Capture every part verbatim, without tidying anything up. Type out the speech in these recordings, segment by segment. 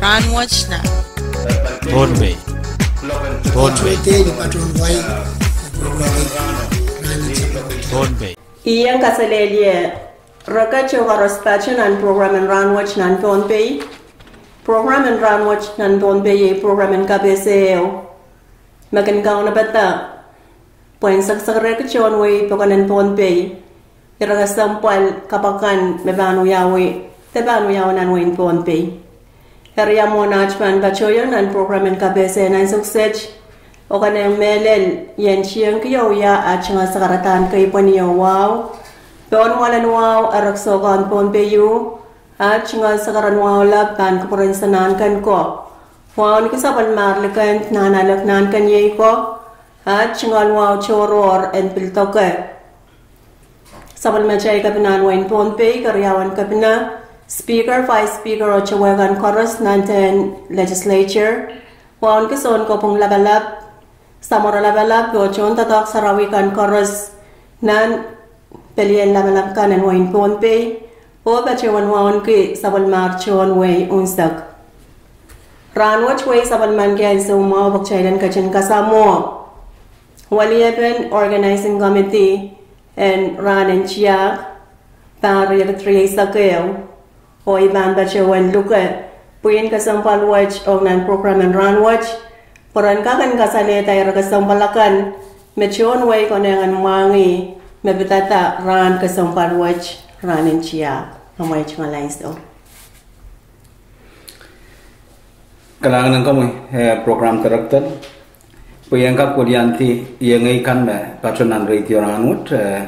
Rahnwet nan Pohnpei. Pohnpei. Pohnpei. Ien kaselehlie reket oh koaros pato nan program en Rahnwet nan Pohnpei. Program en Rahnwet nan Pohnpei iei program en kapehse ehu me kin kaunopada pwehn sakasakarehki tohn wehi pokon en Pohnpei ire kesempwal kapw akan me pahn wiawi, de pahn wiawi nan wehin Pohnpei. Eri ia mwohn aht pahn patohiong nan program en kapehse nan ansou kiset, oh konehng mehlel ien tiengki oh wia aht tungoal sakaradahn keipweni oh wahu, pohn mwoalen wahu, erekiso kan Pohnpei ieu, aht tungoal sakaradahn wahu lap pahn kupwuren Sanahnken ko, wauneki sapwellimar Likend, Nahnalek, Nahnken, Iei ko, aht tungoal wahu tohrohr en pil doke sapwellimatail kepina en wehin Pohnpei, keriaun kepina, Speaker, Vice Speaker oh towe kan koaros nan tehn Legislature, wauneki sounkopwung lapalap, samworo lapalap oh tohndoadoahk sarawi kan koaros nan pelien lapalap kan en wehin Pohnpei, oh patohwan wauneki sapwellimar tohn wehi unsek. Rahnwet wehi sapwellimanki ansou mwahu pwe kitail en ketin kasamwo weliepen Organizing Committee en rahn en tiahk, pahr riekid rieisek ehu, oh I pahn patohwan luke pwihn kesempwal wet ong nan program en Rahnwet, pwe ren kak en kasalehda ire kesempwal akan me tohn wehi konehng en mwahngih me pidada rahn kesempwal wet, rahn en tiahk. Amwail tungoal ansou. Kalahngan en komwi, eh, Program Director, pwe I en kak weliandi iengei kan me pato nan radio rahnwet, eh,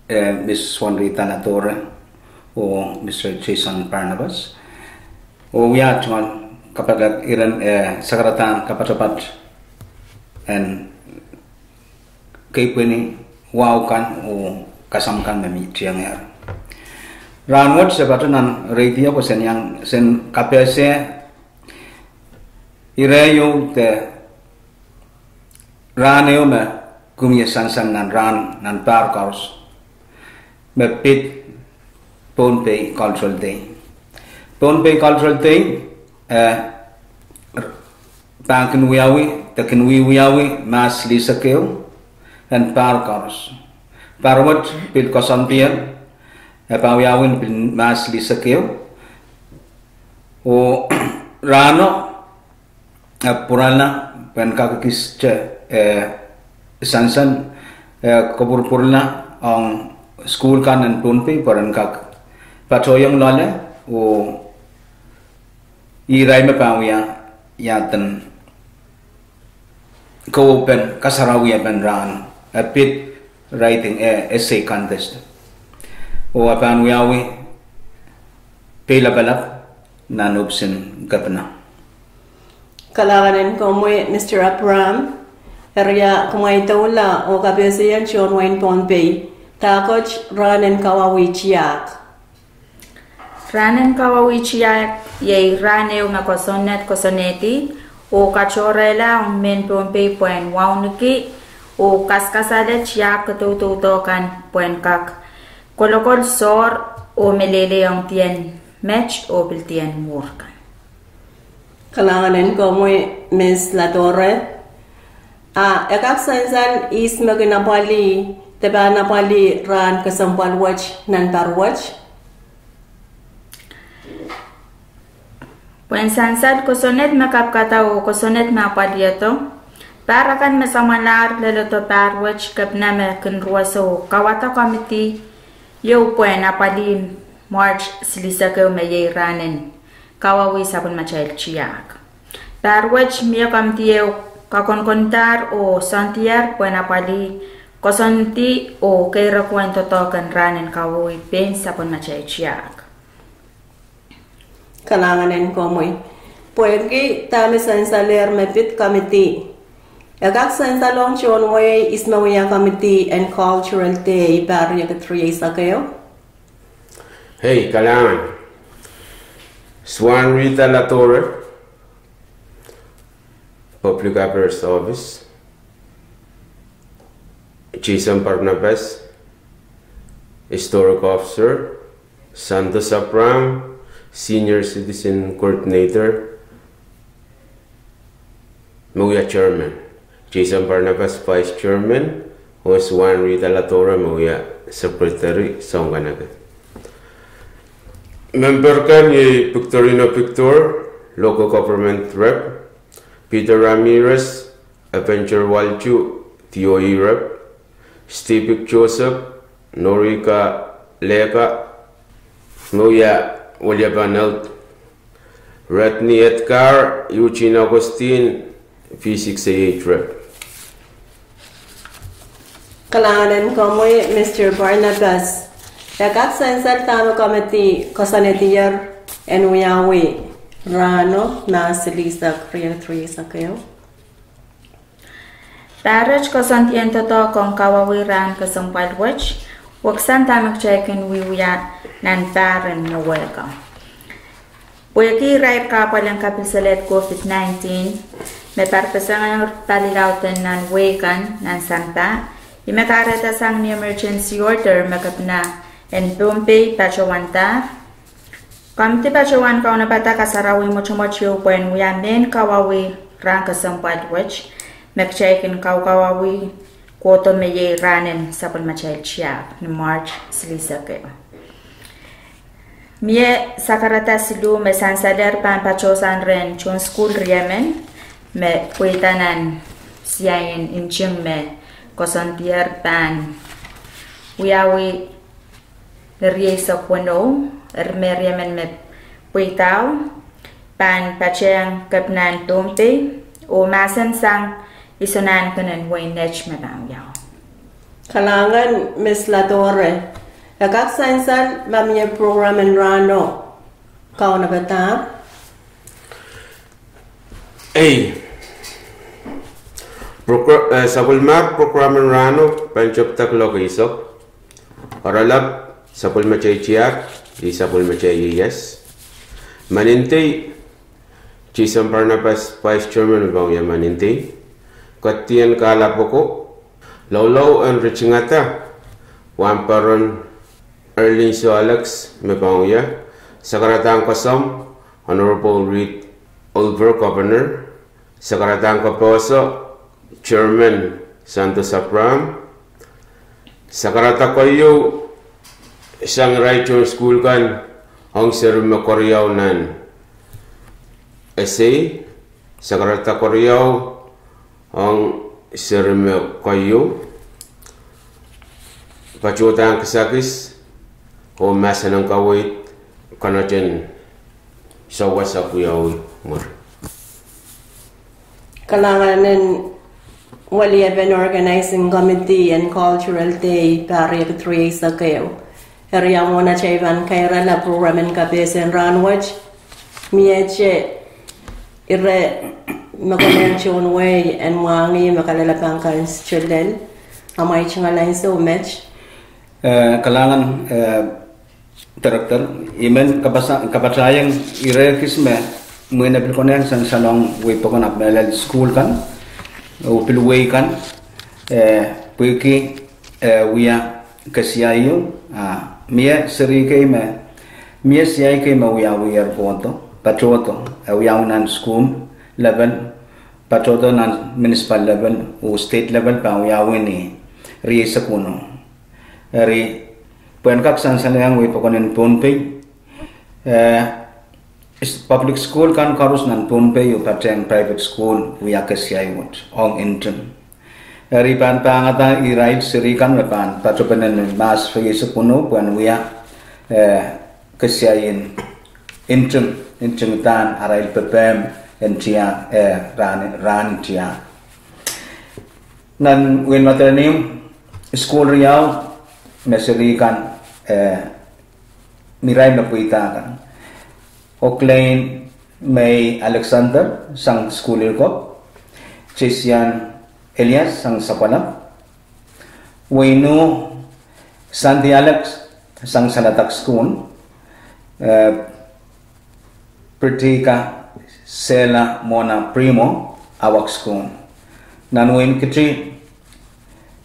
eh, Miss Swanrita Latore oh Mister Jason Barnabas. Oh wia tungoal kapakap iren, eh, sakaradahn kapatapat en keipweni, wahu kan oh kasam kan me mi tiengehr. Rahnwet se pato nan radio pwe sen iang, sen kapehse ire ieu de rahn ehu me kin wia sansal nan rahn nan pahr koaros me pid Pohnpei Cultural Day. Pohnpei Cultural Day, eh, pahn kin wiawi, de kin wiewiawi Mahs silihsek ehu en pahr koaros. Pahr wet pil koasoandier, eh, pahn wiawi ni pil Mahs silihsek ehu. Oh rahno, eh, pwurala pwehn kak ekiste, eh, sansal, eh, kopwurupwurla ong sukuhl kan en Pohnpei pwe ren kak patohiong loale oh irail me pahn wia iaden kawehwehpen kasarawiepen rahno, eh, pid writing, eh, essay contest. Oh e pahn wiawi peilapalap nan ohpis en kepina. Kalahngan en komwi, Mister Abraham, eri ia kumwail doula oh kapehse iang tohn wehin Pohnpei, dahkot rahn en kawauwih tiahk? Rahn en kawauwih tiahk iei rahn ehu me kosonned kosonnedi oh katohrehla ong mehn Pohnpei pwehn wauneki oh kaskasale tiahk kadaudaudo kan pwehn kak kolokol sohr oh meleilei ong dien met oh pil dien mwuhr kan. Kalahngan en komwi, Miss Latore. A e kak sansal ihs me kin apwalih, de pahn apwalih rahn kesempwal wet nan pahr wet? Pwehn sansal kosonned me kapikada oh kosonned me apwalihdo, pahr akan me samwalahr leledo pahr wet, kepina me kin ruweso oh kauwada komidi ieu pwehn apwalih March silihsek ehu me iei rahn en kawauwih sapwellimatail tiahk. Pahr wet mie komidi ehu kakonokondahr oh soandier pwehn apwalih koasoandi oh keirek en doadoahk en rahn en kawauwih pein sapwellimatail tiahk. Kalahngan en komwi. Pwehki dahme sansalehr me pid komidi, e kak sansalong tohn wehi ihs me wia komidi en Cultural Day pahr riekid rieisek ehu? Hei, kalahngan. Swanrita Latore, Public Affairs Office, Jason Barnabas, Historic Officer, Santos Abraham, Senior Citizen Coordinator, me wia Chairman, Jason Barnabas Vice Chairman, oh Swan Rita Ladore me wia Secretary sounkaneke. Memper kan iei Victorino Victor, Local Government Rep, Peter Ramirez, Avenger Walju, D O E Rep, Stephen Joseph, Norika Leka, me wia Weliapan Health, Rodney Edgar, Eugene Augustine, V six A eight Rep. Kalahngan en komwi, Mister Barnabas. E kak sansal dahme komiti koasoanedier en wiawi rahno, Mahs silihsek, riekid rieisek ehu? Pahr et koasoandien doadoahk ong kawauwi rahn kesempwal wet, weksang dahme kitail kin wiewia nan pahr en me wehko. Pwehki irair kahpwal en kapilseled COVID nineteen, me parpeseng palilaud en nan wehi kan nan sampah, ih me kahrehdasang ni emergency order me kepina en Pohnpei patohwandahr. Komiti patohwan kaunopada kasarawi mwotomwot ehu pwehn wia mehn kawauwi rahn kesempwal wet, me kitail kin kaukawauwi kohdo me iei rahn en sapwellimatail tiahk ni March silihsek ehu. Mie sakarada siluh me sansaler pahn patohsang rehn tohn sukuhl riemen me pweida nan siain nting me koasoandier pahn wiawi ni rieisek weneu, eri me riemen me pweidao pahn patehng kepina en Pohnpei oh mahsen sang isonahnken en wehin Net me pahn wiawi. Kalahngan, Miss Ladore. E kak sansal ma mie program en rahno kaunopada? Ei, sapwellimar program en rahno pahn tepda kuloak eisek. Oaralap, sapwellimatail tiahk, ih sapwellimatail ieias. Manindei, Jason Barnabas Vice Chairman me pahn wia Manindei. Kohdien kahlap oko, loulou en ritingada, Wahnpoaron Erlinso Alex me pahn wia. Sakaradahn koasoamw, Honorable Reed Oliver, Governor. Sakaradahn koapohso, Chairman Santos Abraham. Sakarada keieu, sang irail tohn sukuhl kan ong seri me keriau nan essay. Sakarada keriau ong seri me keieu, patohdahr kisakis oh mahsen en kaweid, konehng sawas ahpw wiawi mwuri. Kalahngan en weliepen Organizing Committee en Cultural Day pahr riekid rieisek ehu. Eri a mwohn atail pahn kairala program en kapehse en rahn wet, miehte ire me konehng tohn wehi en mwahngih me kalelapak kan solahr lel, amwail tungoal ansou met. Eh, kalahngan, eh, Director, I men kapasa-, kapatahieng ire kis me mwein e pil konehng sansalong wehi pokon ahpw mehlel sukuhl kan oh pil wehi kan, eh, pwehki, eh, wia kesiaiu, ah, mie seri kei me, mie siai kei me wiawiher kohdo, patohdo, eh, wiawi nan sukuhl level, patohdo nan municipal level oh state level pahn wiawi ni rieisek weneu. Eri, pwehn kak sansalehiong wehi pokon en Pohnpei, eh, public school kan koaros nan Pohnpei oh patehng private school wia kesiai wet ong nting. Eri pahn pangada irail seri kan me pahn patopene ni Mahs rieisek weneu pwehn wia, eh, kesiai en nting, ntingdahn arail pepehm en tiahk, eh, rahn, rahn tiahk. Nan wehin Madolenihmw, sukuhl riau me seri kan, eh, irail me pweida kan: Oklain May Alexander sang sukuhl Irkop, Jesian Elias sang Sapwalap, Weinu Sandy Alex sang Saladak Sukuhl, eh, Pritika Sela Mona Primo, Awak Sukuhl. Nan wehin Kiti,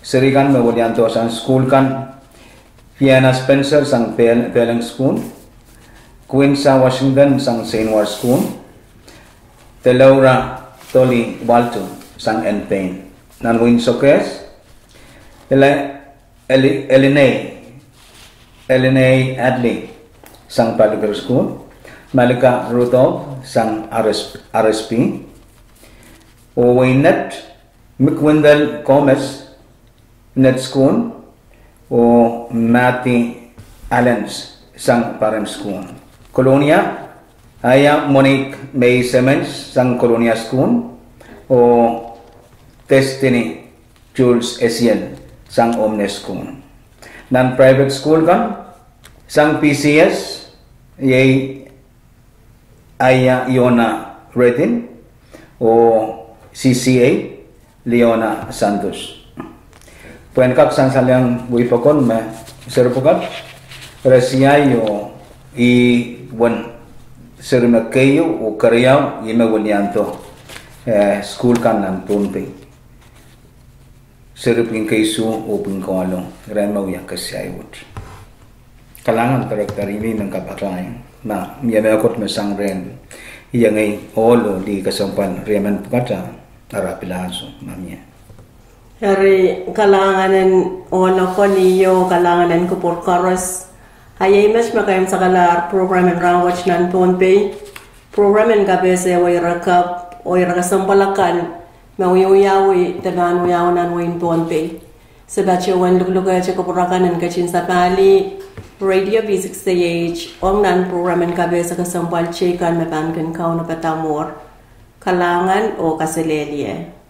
seri kan me weliandohsang sukuhl kan: Fiena Spencer sang Pehl-, Pehleng Sukuhl, Quinza Washington sang Seinwar School, de Laura Dolly Walton sang N. Payne. Nan wehin Sokehs, ele Eli-, Elinei, Elinei Adley sang Paliker School, Malika Rudolph sang R S, R S P, oh wehin Net, Mikwindel Gomez, Net School, oh Matty Allens sang Parem School. Kolonia, Aya Monique May Simmons sang Kolonia School, oh Destiny Jules Esiel sang Omne School. Nan private school kan, sang P C S, iei Aya Iona Redin, oh C C A, Leona Santos. Pwehn kak sansalehiong wehi pokon me seri pwukat, re siai oh ih wen seri me keieu oh keriau ih me weliando, eh, school kan nan Pohnpei. Seri pwihn keisuh oh pwihn kohlo, irail me wia kesiai wet. Kalahngan director, I men kapatahieng, ma mie mehkot me sang rehn iengei ohl oh lih kesempwal riemen pwukat, ara pilahso ma mie. Eri kalahngan en ohl ko, ni oh kalahngan en kupwur koaros. A iei met me kaimwisekala program en rahnwet nan Pohnpei. Program en kapehse wehi rekap oh ire kesempwal akan me wiewiawi de pahn wiawi nan wehin Pohnpei. Se patohwan luhluhkehte kupwur akan en ketin sapahlih Radio V six A H ong nan program en kapehse kesempwal teikan me pahn kin kaunopada mwuhr. Kalahngan oh kaselehlie.